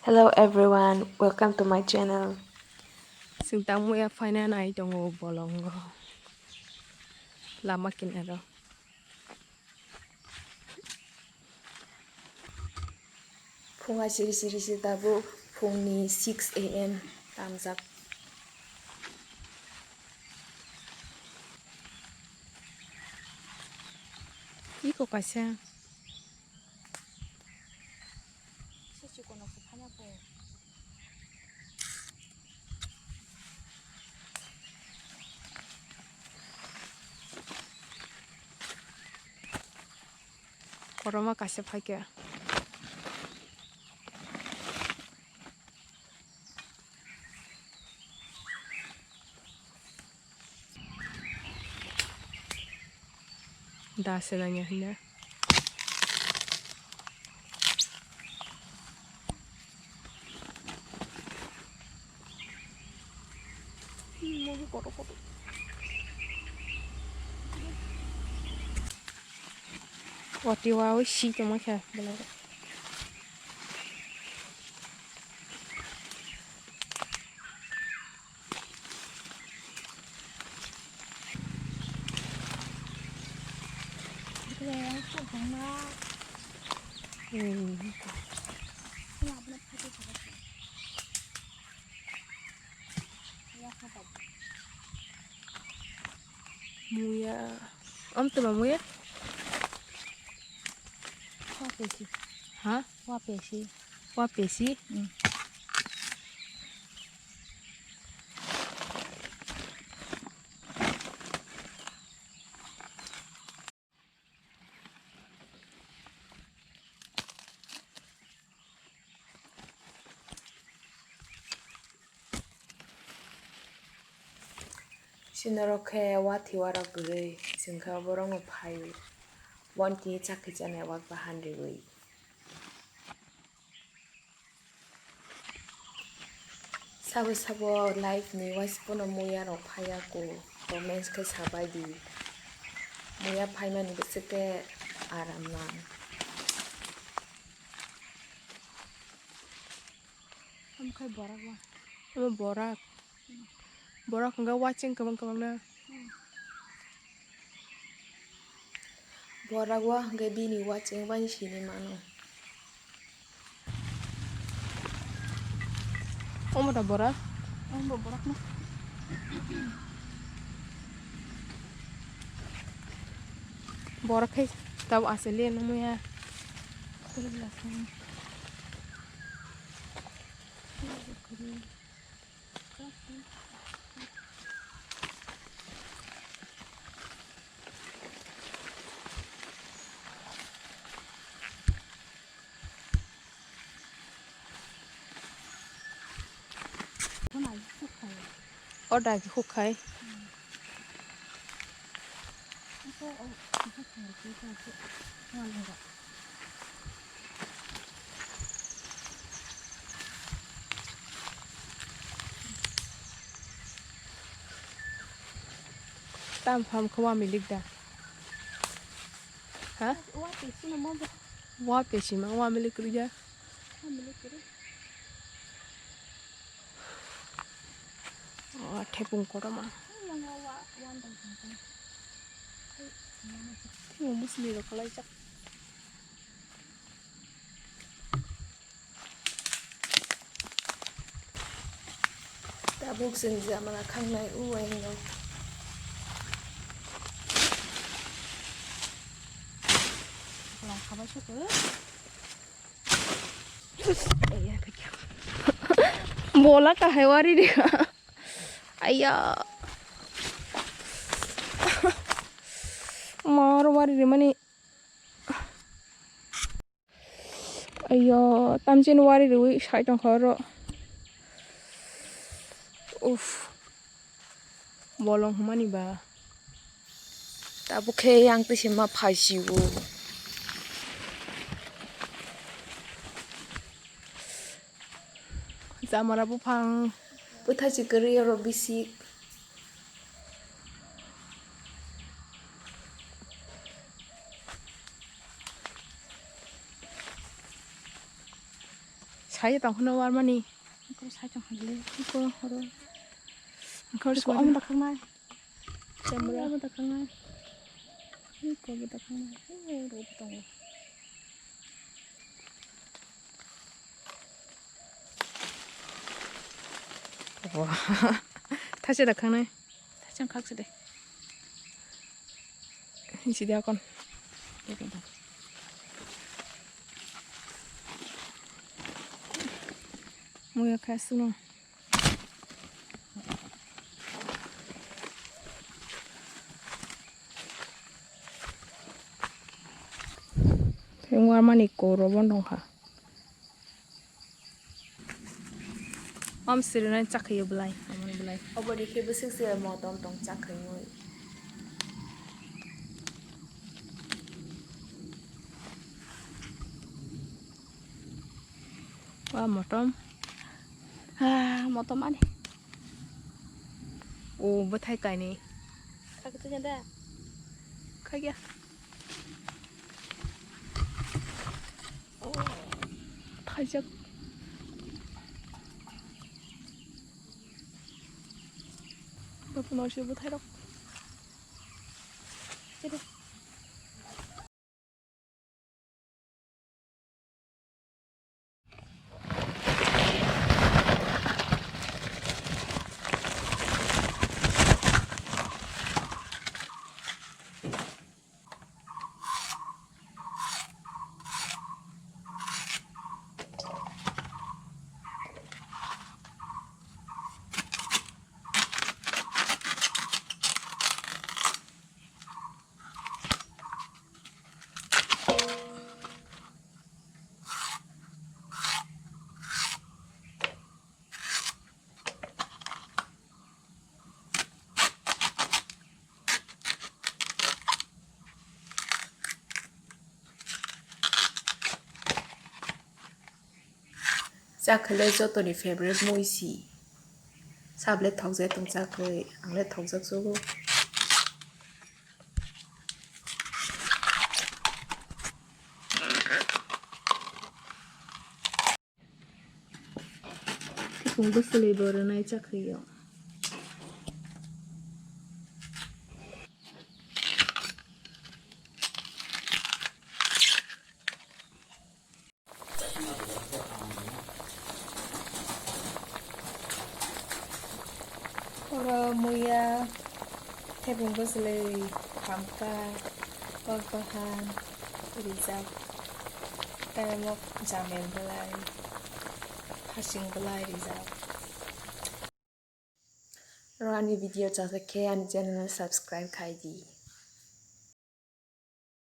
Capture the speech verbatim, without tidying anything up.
Hello everyone, welcome to my channel. Chwng tamo ya phaina nai tongo bolongo lama kinaro. Phunga siri siri se tabuk phungni six A M tamjak. Iko kaisa. Koroma kaisa phaikhe. Da se nangya hwnna. Wati wa wi si tongma khe belai. Muya. Om tuma muya? Wa pesi. Ha? Wa pesi. Wa pesi? Mm. Sinorok khe wathiwarok kwrwi, chwng khe borokno phaio. Bon tini chakhi chanai wak bahan riwi. Sabo sabo life ni waisa pono muya rok phaiya ko, comments khe sabai di. Muya phaimani bwswk khe aram nang. Omo khai borak ba? Omo borak. Borak hwnga watching kwbang kwbang na. Borak wa hwnkhe bini watching bai sini mano. Omo da borak? Omo borak na. Borak khai tabo asli namo ya. O dagi hukhai. Tam pham khe wa milik da? Ha? Wa pesi no mo. Wa pesi ma wa milik rija. Wa milik ri. Oh, thepung kotorma. Thepung musli rok kwlaijak. Tabuk chwng jamala khangnai uaino. Bola kahai wari de. Aya. Mar wari de mani. Ayo, tamchin wari rwi sai tongkha oro. Uff. Bolong humani ba. Tabuk khe yang twi se ma phai si o. Jamara buphang. Bwthachi kwrwi oro bisik. Thai tong kheno warmani. Ko sai tong khale. Ko horo. Ko Ko suara. Omo dakhang nai. Camera. Omo dakhang nai. Ko bo dakhang nai. Ro bo tongo. Wah. Thaisa dakhang nai. Thaisa khak se de. Sidi akon. Muya kha suno. Tei warmani koro bo nongkha. Om sirinai chakhiyo belai, amoni belai. Obo rikhe bwswk se motom tong chakhiwi. Wa motom. Ah, motom ani. O bwthai kainwi. Khakhe twi da. Khakya. Thaijak. Bapu no se bwthai rok. Chakhwlai jotoni favorite mui si. Sable thokjak tong chakhwlai, angle thokjak chugo. Khung bwswlwi bo rwnai chakhwio. Oro muya, thebung bwswlwi, phamka, kor kohan rijak, tei omo jamel bwlai, hasing bwlai rijak. Oro ani video chajak khe ani channel no subscribe khai di.